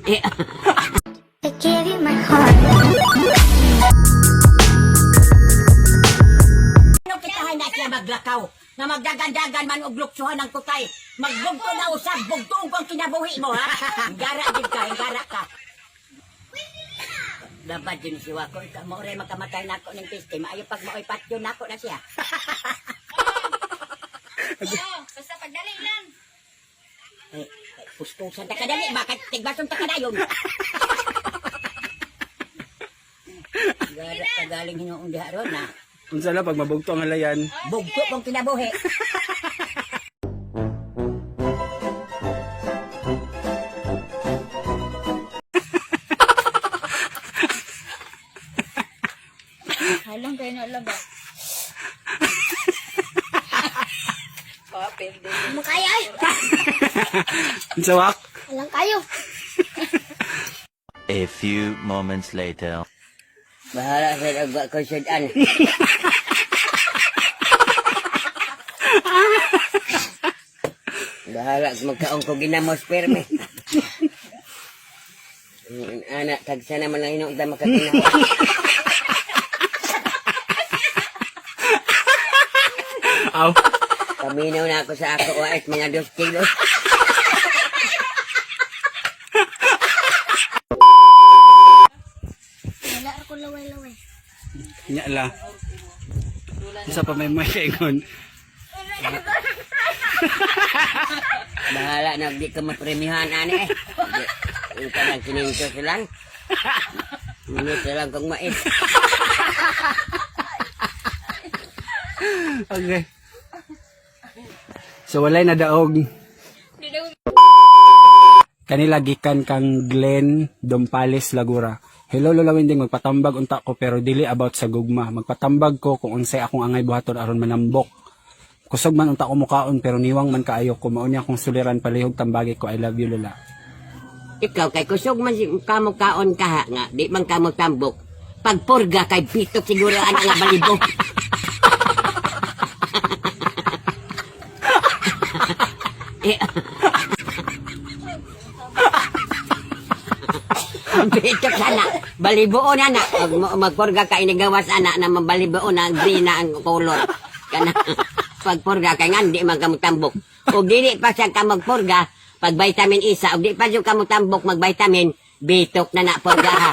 Eh, I gave you my heart. Ano kitahay na siya maglakaw? Na magdagan-dagan man og luksuhan ang kutay. Magbugto na usab, bugtoong kong kinabuhi mo, ha? Hingara din ka, hingara ka. Dapat yun si Wako, ikaw mo rin makamatay na ako ng piste. Maayo pag maoy patyo na ako na siya. Oo, basta pagdali lang. Eh, pustusan ta kadali, bakit tigbason ta kadayon? Gara ka galing hinuong diha ron na. Unsa na pag mabugto ang halayan. Bugto kong kinabuhi. Halang kayo na alam ba? Makaya ay. Unsa wak? Alang kayo. A few moments later. Bahala sa agwa ko sudan. Bahala magkaong ko ginamos perme. Anak, tagsa naman ang hinuong ta makakinawa. Aw. Paminaw na ako sa ako, wait, mga 2 kilos. Wala ako laway-laway. Nya la. Unsa pa may may ingon. Bahala na, di ka mapremihan, ani eh. Di ka lang kininto silang. Minute lang kong mais. Okay. So walay na daog. Kanila gikan kang Glenn Dompales Lagura. Hello Lola Winding, magpatambag unta ko pero dili about sa gugma. Magpatambag ko kung unsay akong angay buhaton aron manambok. Kusog man unta ko mukaon pero niwang man kaayo ko mao niya akong suliran palihog tambagi ko. I love you, Lola. Ikaw kay kusog man si kamo kaon kaha nga di man kamo tambok. Pagpurga kay bitok siguro ang nga balibo. Eh. Ang bitok sana, balibuon na na. Pag magpurga ka inigawas ana na mabalibuon na green na ang color. Kana pagpurga kay nga di man kamo tambok. Og dili pa siya ka magpurga, pag vitamin isa, og di pa siya ka mo tambok mag vitamin, bitok na na purga ha.